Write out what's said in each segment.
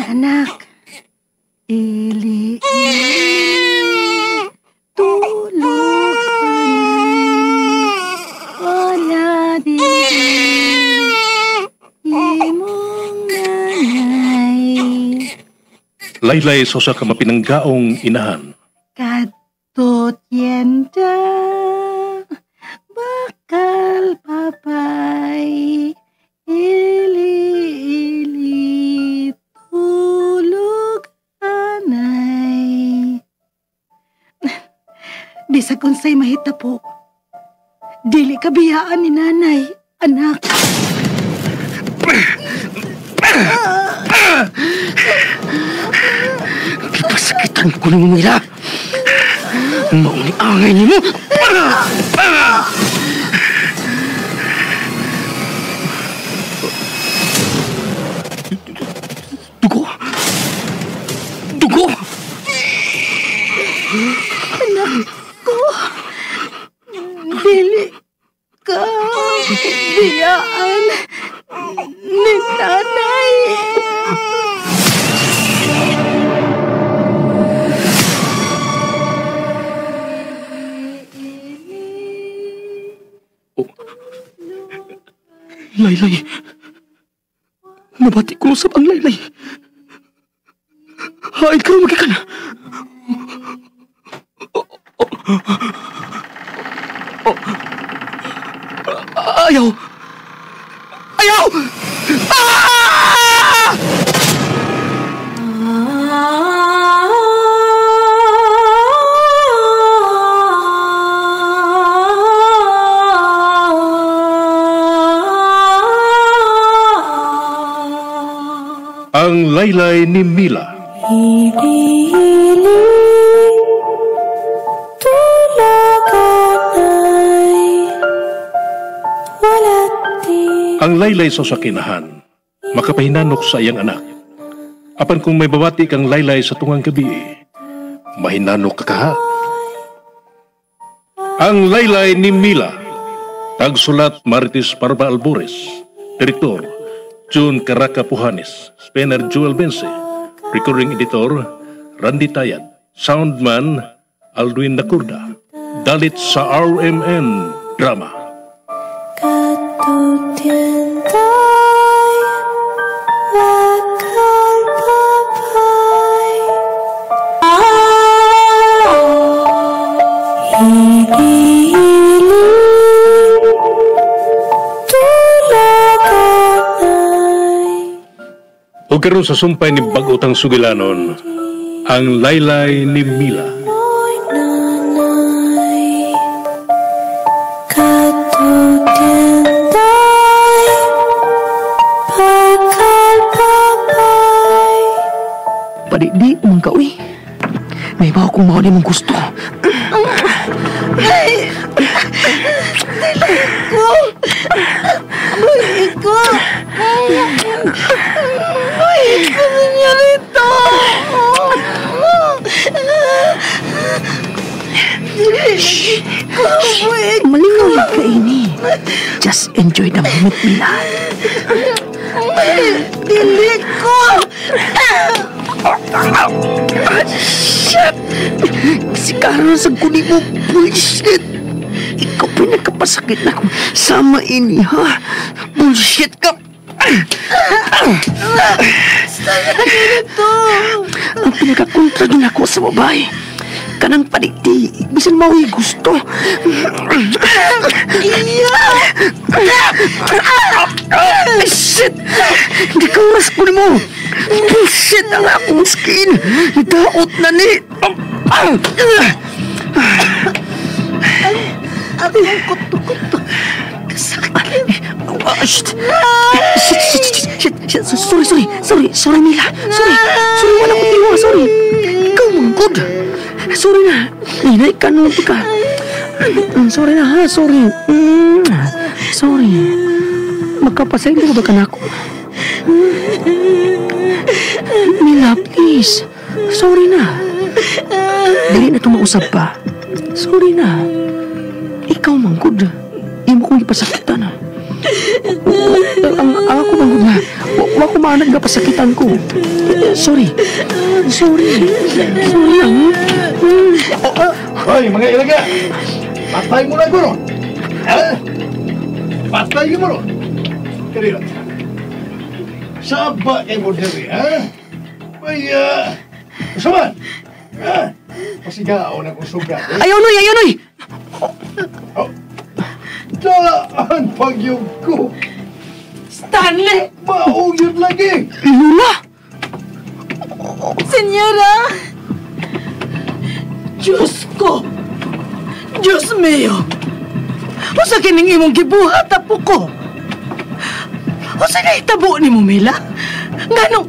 na, anak. Ili, ili, tulog anay, wala dili, imong nanay. Laylay sa usa ka mapinanggaong inahan. Kadto tienda, bakal papay, ili, ili, tulog anay. Bisag unsay mahitabo, dili ka biyaan ni nanay, anak. Gipasakitan ko nimo, Mila. Mauni angay nimo. Dugo. Dugo. Anak ko, dili ka biyaan ni nanay. Oh. Laylay. Nabati ko usab ang laylay. Hain ka magikan. Ayaw! Ayaw! Ah! Ang Laylay ni Mila. Ili-ili, tulog anay, wala di. Ang laylay sa sakinahan, makapahinanok sa iyang anak. Apan kung may babati kang laylay sa tungang gabi, mahinanok ka kaha. Ang Laylay ni Mila. Tagsulat Marites Parba Albores. Direktor June Caraca Puhanes. Spenner Joel Bense. Recording editor Randy Tayad. Soundman Aldwin Nakurda. Dalit sa RMN Drama. Katutientay, bakal papay. Ili-ili, tulog anay. O karon sa sumpay ni Bagotang Sugilanon, ang Laylay ni Mila. Oy, nanay, katutientay, bakal papay. Padidi, umang ka, uy. May iba akong mao ni mong gusto. Ay! Dili ko! Buhi ko! Buhi ko, senyorito! Dili ko! Buhi ko! Malingaw lang ka, ini. Just enjoy the moment, Mila. Dili ko! Shit! Si Carlos ang kunin mo. Bullshit! Ikaw pinagkapasakit na kung sama ini, ha? Bullshit ka! Senyorito! Ang pinakakontra din ako sa babae. Kanang padigdi, bisan mao'y gusto. Iya! Shit! Hindi ka oras ko mo! Bullshit ang akong skin! Daot na ni! Akong kuto-kuto. Kasakit. Shit! Shit, shit, shit, shit, shit. Sorry, sorry, sorry, sorry, Mila. Sorry, sorry, wala ko tiwa, sorry. Ikaw manggod. Sorry na. Hinay ka nung ka. Sorry na, ha? Sorry. Sorry. Magkapasaylo ba ka na ako? Mila, please. Sorry na. Dili na tumausap pa. Sorry na. Ikaw manggod. Imo kong ipasakitan na. Ang ako manggod na. Wa ko Manat nga pasakitan ko. Sorry. Sorry. Sorry lang. Hoy, mga ilaga. Patay mo na ko ron. Patay mo ron. Kanina. Saba kay mo diri, ha? May, usaman. Ha? Pasigaw na kong sugat. Eh? Ayaw, Noy! Ayaw, Noy! Oh. Daan pagyog ko. Stanley! Maong yun lagi! Lula! Senyora! Diyos ko! Diyos mio! Usa kining imong gibuhat, apo ko! Usa nahitabo ni mo, Mila? Nganong...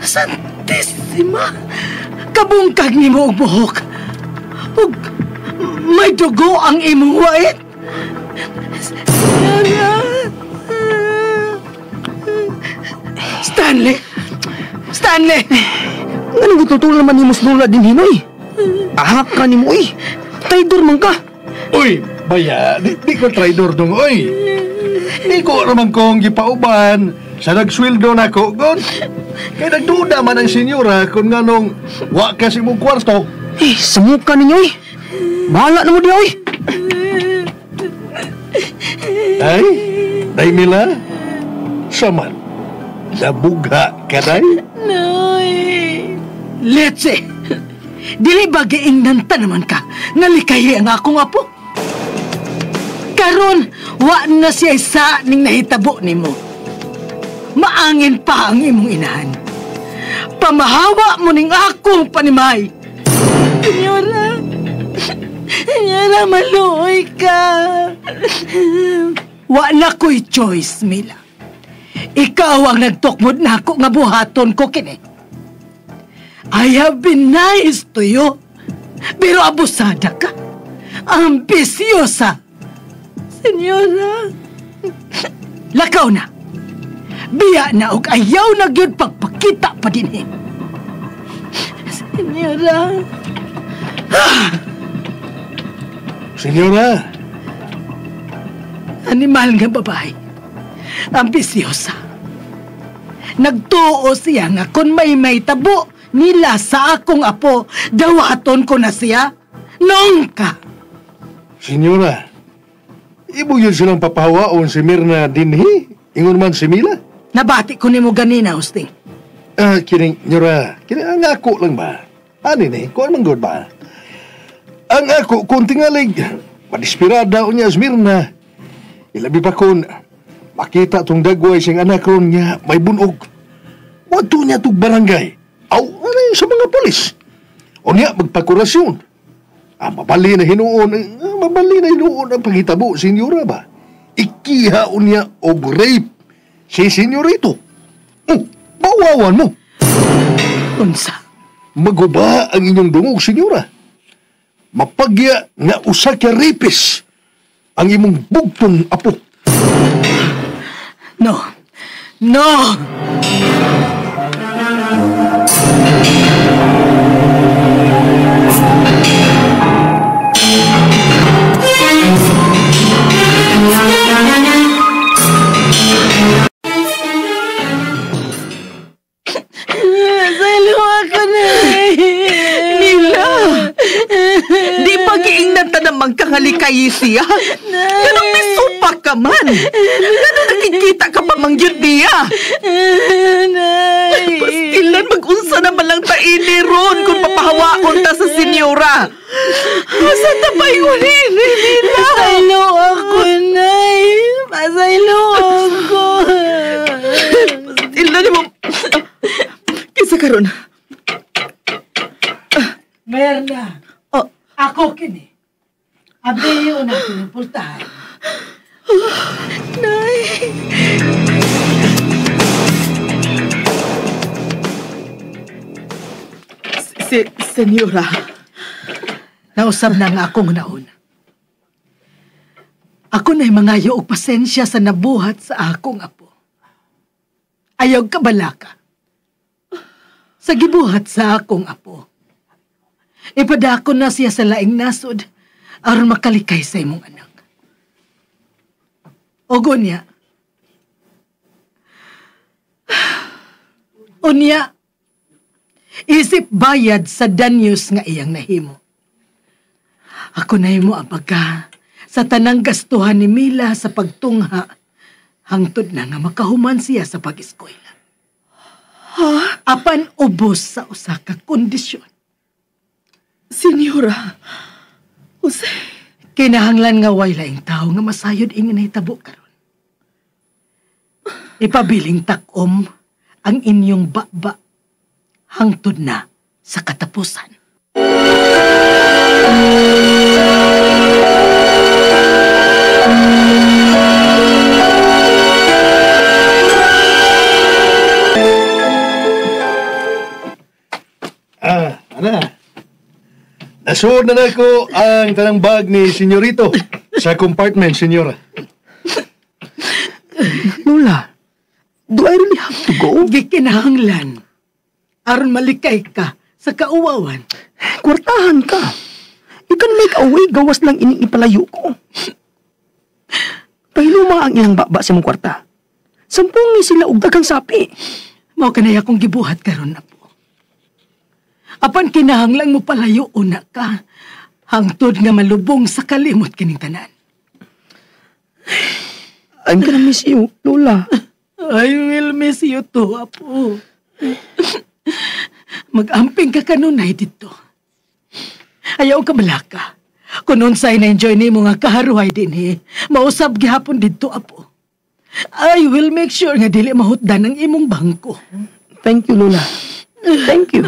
Santissima! Kabungkag ni mo og buhok! Ug may dugo ang imong wait! Senyora! Stanley! Stanley! Nganong gutultul naman ni mo Lola din, Hinoy? Ahak ka ni mo, uy! Traidor man ka! Uy, baya, di ko traidor dong, uy! Di ko naman kong gipauban sa nagsweldo na ko, gon! Kaya nagduda man ang senyora kung nganong wa ka sa imong kwarto. Eh, sa muka ninyo, uy! Bahala na mo diya, uy! Ay, Day Mila, saman, nabugha ka, Day? Noy! Let's! Dili ba giingnan ta naman ka nga likayi ang akong apo? Karon, wa na siya isa ning nahitabo nimo. Maangin pa ang imong inahan. Pamahawa mo ning akong panimay. Senyora, senyora, maluoy ka. Wa na ko'y choice, Mila. Ikaw ang nagtukmod na ako nga buhaton ko kini. I have been nice to you. Pero abusada ka. Ambisyosa. Senyora, lakaw na. Biya na og ayaw na gyud pagpakita pa din eh. Senyora. Senyora. Animal nga babae. Ambisyosa. Nagtuo siya nga kung may tabo nila sa akong apo, dawaton ko na siya. Nung ka. Senyora, ibo yun silang papahawaon si Mirna dinhi? Ingon man si Mila? Nabati ko nimo ganina, Husting. Kining, Nyora, kining ang ako lang ba? Ani ni, kuan man good ba? Ang ako, kung tingalig, madispirada o niya si Mirna. Ilabi pa kun, makita tong dagway siyang anak ron niya, may bunog. Wadto niya tong barangay. Aw, ano sa mga polis? O niya, magpakurasyon. Mabali na hinuon, ang paghitabo, senyora ba? Ikiha o niya og rape si senyorito. Bawawan mo. Unsa? Maguba ang inyong dungog, senyora. Mapagya nga usa ka rapist ang imong bugtong apo. No. No! Magkangalikay siya. Ganong misupa ka man. Ganong nakikita ka pa mangyud niya. Pastilan mag-unsa naman lang taini ron kung papahawaon ta sa senyora. Asa ta pa yun, Mila? Pasaylo ako, Nay. Pasaylo ako. Pastilan mo. Kisa karon. Merna. Oh. Ako kini. Abiyo na pinupultahan. Nay! Senyora. Nausab na nga akong nauna. Ako na'y mangayo og pasensya sa nabuhat sa akong apo. Ayaw kabalaka. Sa gibuhat sa akong apo. Ipadako na siya sa laing nasod aron makalikay sa imong anak. Ogo niya, Unya, isip bayad sa danyos nga iyang nahimo. Ako nahimo abaga sa tanang gastuhan ni Mila sa pagtungha hangtod na nga makahuman siya sa pag-eskwela. Ha? Apan ubos sa usa ka kondisyon. Senyora, Jose. Kinahanglan nga way laing tao nga masayod ing nahitabo karon. Ipabiling takom ang inyong baba hangtod na sa katapusan. Ana. Nasuod na nako ang tanang bag ni Senyorito sa compartment, Senyora. Lola, do I really have to go? Gikinahanglan. Aron malikay ka sa kauwawan. Kwartahan ka. You can make a way, gawas lang ining ipalayo ko. Pahiluma ang ilang baba sa mong kwarta. Sampung ni sila og daghang sapi. Mao kanay akong gibuhat karon na po. Apan kinahanglan mo palayo una ka. Hangtod nga malubong sa kalimot kining tanan. I'm gonna miss you, Lola. I will miss you too, apo. Mag-amping ka kanunay dito. Ayaw ka malaka. Kung unsay na-enjoy ni mo nga kaharuhay dinhi, mausab gihapon dito, apo. I will make sure nga dili mahutdan ang imong bangko. Thank you, Lola. Thank you.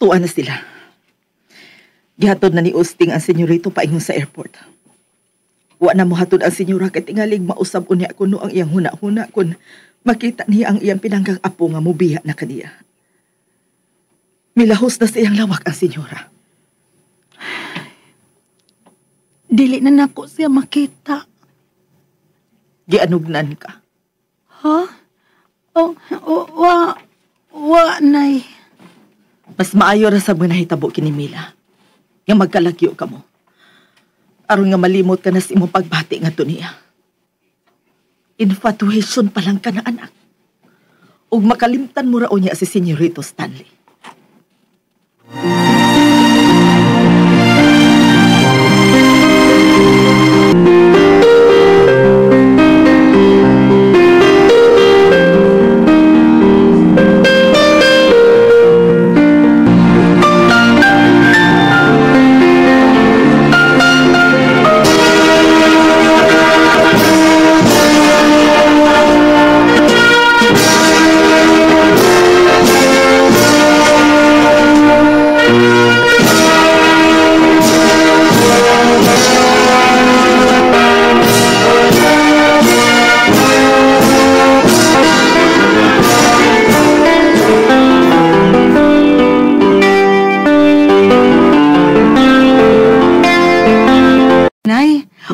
Tuwa na sila. Gihatod na ni Usting ang senyorito paingon sa airport. Wa na mohatod ang senyora kay tingalig mausab unya kuno ang iyang huna-huna kun makita niya ang iyang pinanggang apo nga mubiya na kaniya. Milahos na sa iyang lawak ang senyora. Dili na nako siya makita. Gianugnan ka. Ha? Oh, wa nay. Mas maayo ra sa mga nahitabo kini Mila. Nga magkalagyo ka mo. Aron nga malimot ka na sa imong pagbati ngadto niya. Infatuation pa lang ka na anak. Ug makalimtan mo ra unya si Senyorito Stanley.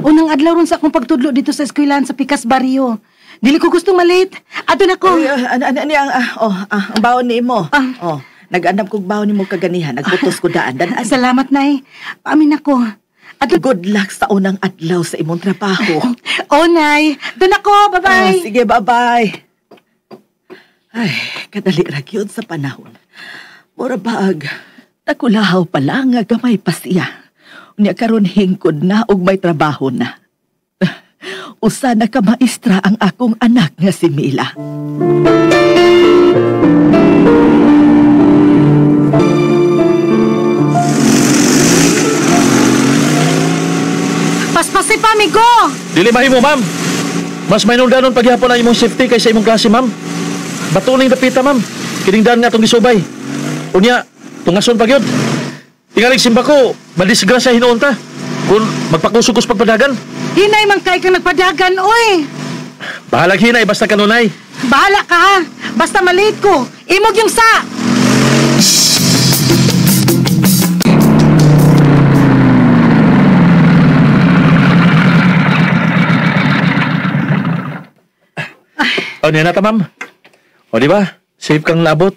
Unang adlaw ron sa akong pagtudlo dito sa eskwelahan sa Pikas Barrio. Dili ko gustong malate. Ato na ko. Ang baon ni mo. Oh, nag-anam kog baon nimo kaganihan, nagputos ko daan. Dan salamat, Nay. Paamin ako. Ato. Good luck sa unang adlaw sa imong trabaho. Oh, Nay. Doon ako. Bye-bye. Sige, bye-bye. Ay, kadali ra gyud sa panahon. Mura baag. Takulahaw pa lang nga gamay pa siya. Unya karon hingkod na og may trabaho na. Usa na ka maestra ang akong anak nga si Mila. Paspasi pa, amigo! Dili mahimo, ma'am. Mas mainuldanon paghihapon ang imong safety kaysa imong klase, ma'am. Batuning dapita, ma'am. Kining daan nga atong gisubay. Unya, tungason pa gyud. Tingalig simba ko, madisgrasya hinuon ta. Kung magpakusog ko sa pagpadagan. Hinay man kay kang nagpadagan, oy! Bahalag hinay, basta kanunay. Bahala ka, ha? Basta maliit ko. Imog yung sa! O, niya na ta, ma'am. O, di ba? Safe kang naabot.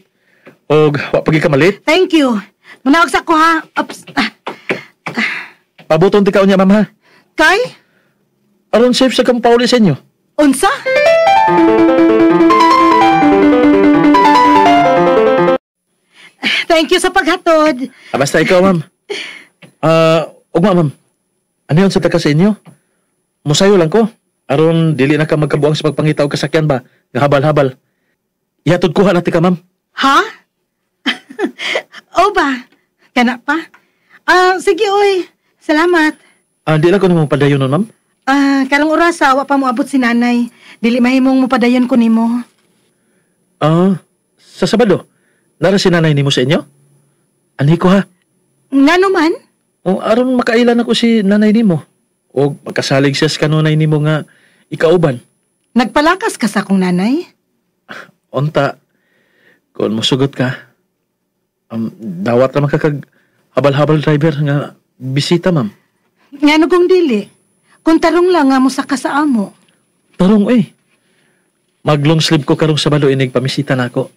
O, wa pagi ka malit. Thank you. Manawag sa ko ha. Oops. Pabuton ti ka unya, ma'am, ha? Kay? Aron safe sa kang pauli sa inyo. Unsa? Thank you sa paghatod. Basta ikaw, ma'am. Ugma, ma'am. Ano yun sa taka sa inyo? Musayo lang ko. Aron dili na ka magkabuang sa pagpangita og kasakyan ba? Nga habal-habal. Ihatod kuha na ti ka, ma'am. Ha? O ba? Kana pa? Sige, oy. Salamat. Di lang ko nimo padayon nun, ma'am. Karong orasa, wa pa moabot si nanay. Dili mahimong mopadayon ko nimo. Sa Sabado, nara si nanay nimo sa inyo? Anhi ko ha? Ngano man? O, aron makailan ako si nanay nimo. O makasalig siya sa kanunay nimo nga ikauban. Nagpalakas ka sa akong nanay? Unta, kung musugot ka, dawat naman ka kag habal-habal driver nga bisita, ma'am. Ngano kung dili? Kung tarong lang nga musaka sa amo. Tarong, eh. Mag-long sleeve ko karong Sabado inig pamisita na ako.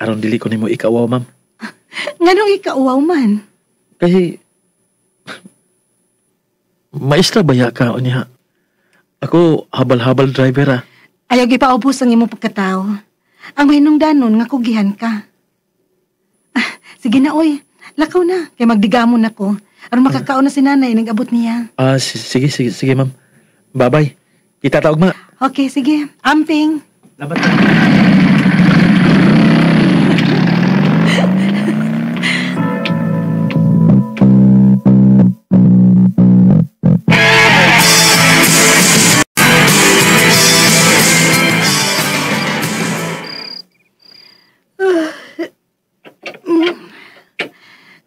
Aron dili ko nimo ikauaw, ma'am. Nganong ikauaw man? Kay maestra baya ka o niya? Ako, habal-habal driver, ah. Ayaw gipaubos ang imong pagkatao. Ang mahinungdanon nga kugihan ka. Sige na, oy. Lakaw na. Kay magdigamon ako. Aron makakaon na si nanay, nag-abot niya. Sige, sige, sige, ma'am. Bye-bye. Kita ta ugma. Okay, sige. Amping. Labat na.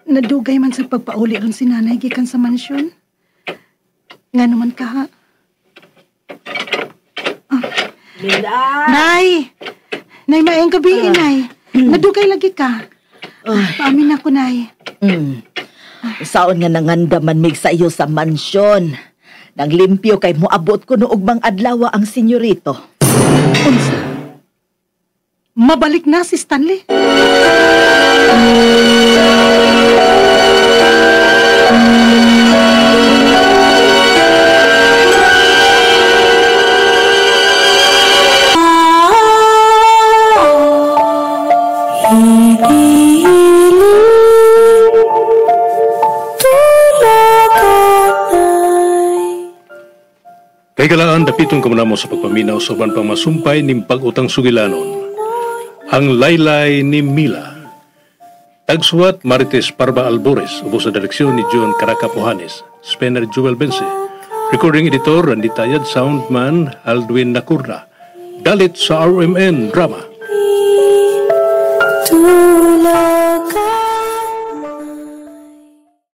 Nadugay man sa pagpauli ron si nanay gikan sa mansyon. Nga naman ka ha. Mila! Nay! Nay, maayong gabi, Nay. Nadugay lagi ka. Paamin ako, Nay. Saon nga nangandaman mig sa iyo sa mansyon. Nang limpyo kay moabot ko noog mang adlaw ang senyorito. Unsa? Mabalik na si Stanley. Kay galaan dapiton kamunamo sa pagpaminaw sa uban pang masumpay ning pag-utang sugilanon. Ang Laylay ni Mila. Tagsuwat Marites Parba Albores, ubos sa direksyon ni John Caracapohanes, Spencer Jewel Bense, recording editor Randy Tayad, soundman Aldwin Nakurna. Dalit sa RMN Drama. Tulad.